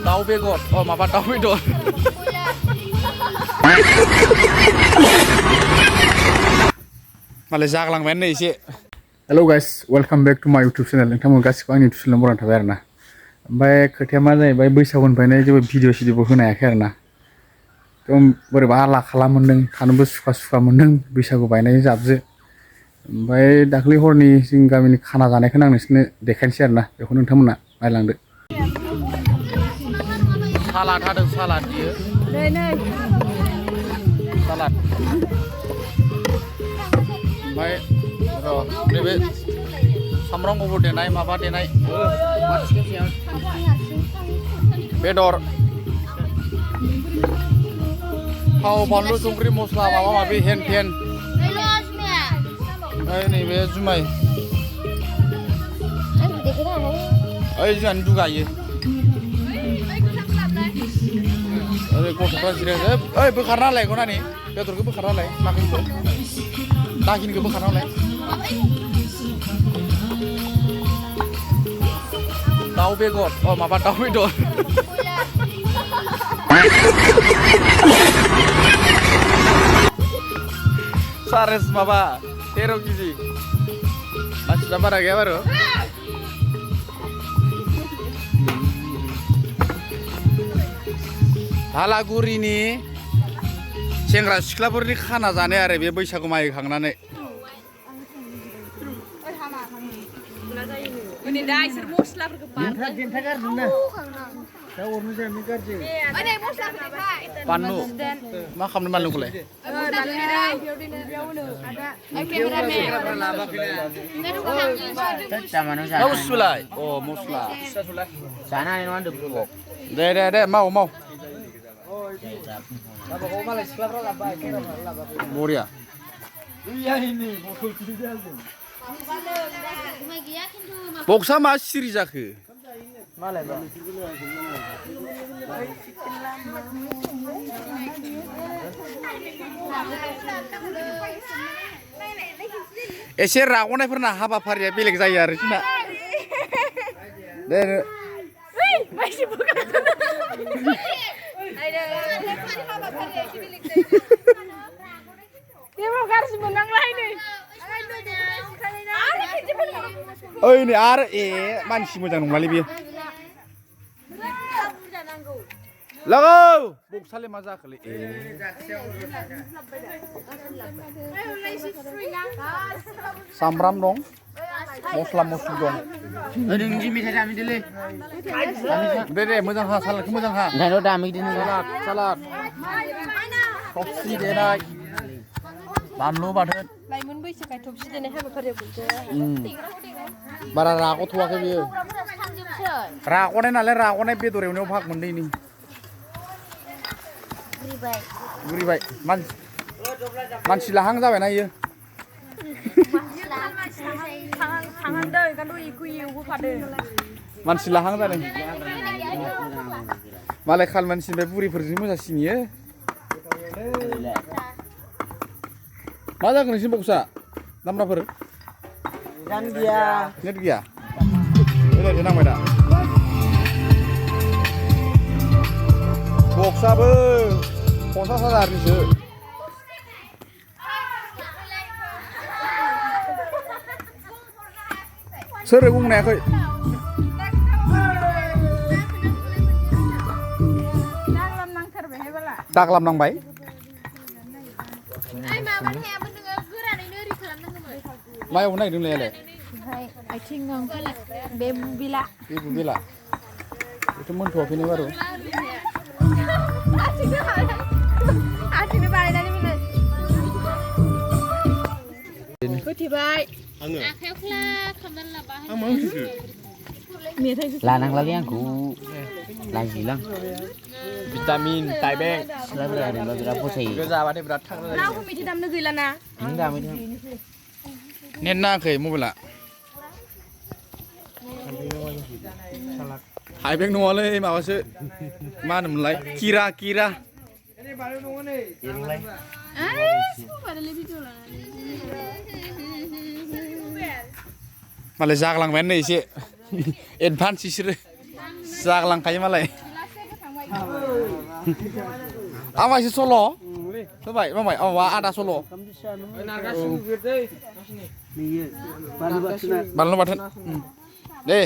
दाउ बेगर माबा दाउ बेदर मालाय जागलांबाय नै एसे hello guys welcome back to my YouTube channel नोंथांमोन गासिबो आंनि यूट्यूब चैनल बरायना थाबाय आरोना ओमफ्राय खोथाया मा जाहैबाय बैसागुनिफ्रायनो जेबो भिडिअ सिडिअबो होनो हायाखै आरोना एकदम बोरैबा आला खाला मोन्दों थानोबो सुखुवा मोन्दों बैसागु बायनाय जाबजो ओमफ्राय दाख्लै हरनि जोंनि गामिनि खाना जानायखौनो आं नोंसोरनो देखायनोसै आरोना बेखौ नोंथांमोना नायलांदो सालाद हादों सालाद बियो सालाद ओमफ्राय नैबे सामब्राम गुफुर देनाय माबा देनाय बेदर थाव बानलु संख्रि मस्ला माबा माबि हेन थेन ओमफ्राय नैबे जुमाय ओइ जोंहानि दुगायो ओरै गथ'फ्रा जिरायो ओइ बोखारना होलाय बेखौ नानि बेदरखौ बोखारना होलाय दाखिनिखौ बोखारना होलाय दाउ बेगर माबा दाउ बेदर सारेस माबा 13 केजि मानसिफ्रा बारा गैया बारु हालागुरिनि सेंग्रा सिख्लाफोरनि खाना जानाय आरो बे बैसागु मागिखांनानै बानलु मा खालामनो बानलुखौलाय मस्लालाय मस्ला दे माव बरिया बक्सा मा सिरि जाखो एसे राग'नायफोरना हाबाफारिया बेलेग जायो आरो जोंना दे ओइ नै आरो मानसि मोजां नङालै बेयो लगौ बक्साले मा जाखोलै सामब्राम दं मस्ला मस्लि दं दे मोजां हा सालादखौ मोजां हा सालाद थफसि देनाय बानलु बाथोन लाइमोन बैसोखाय थफसि देनाय हाबाफारियाव बारा राग'थ'वाखै बियो राग'नाय नालाय राग'नाय बेदर एवनायाव भाग मोनदैनि गुरिबाय मानसि लाहां जाबायना इयो मानसि लाहां जादों मालाय खाल मानसिनिफ्राय बुरिफोरजों मोजांसिन इयो मा जागोन नोंसिनि बक्सा दामब्राफोर नेट गैया ओरैनो नांबाय दा बक्साबो 50,000निसो सोर बुंनायाखै दाग्लाम नांबाय मा एवनो नागिरदों नोंलाय आथिं बे बुबिला बेथ' मोनथ'वाखैनो बारु लानांलालै आंखौ लाजिलां भिटामिन थाइबें बिराद फसायो जाबाथाय बिराद थांनो रावबो मेथाइ दामनो गैलाना नेट नाङाखै मबाइला थाइबें नङालै माबासो मा होनोमोनलाय किरा मालाय जागलांबायानो नै एसे एडभान्स बिसोरो जागलांखायो मालाय आमा एसे सल' होबाय माबाय माबा आदा सल' बानलु बाथोन दे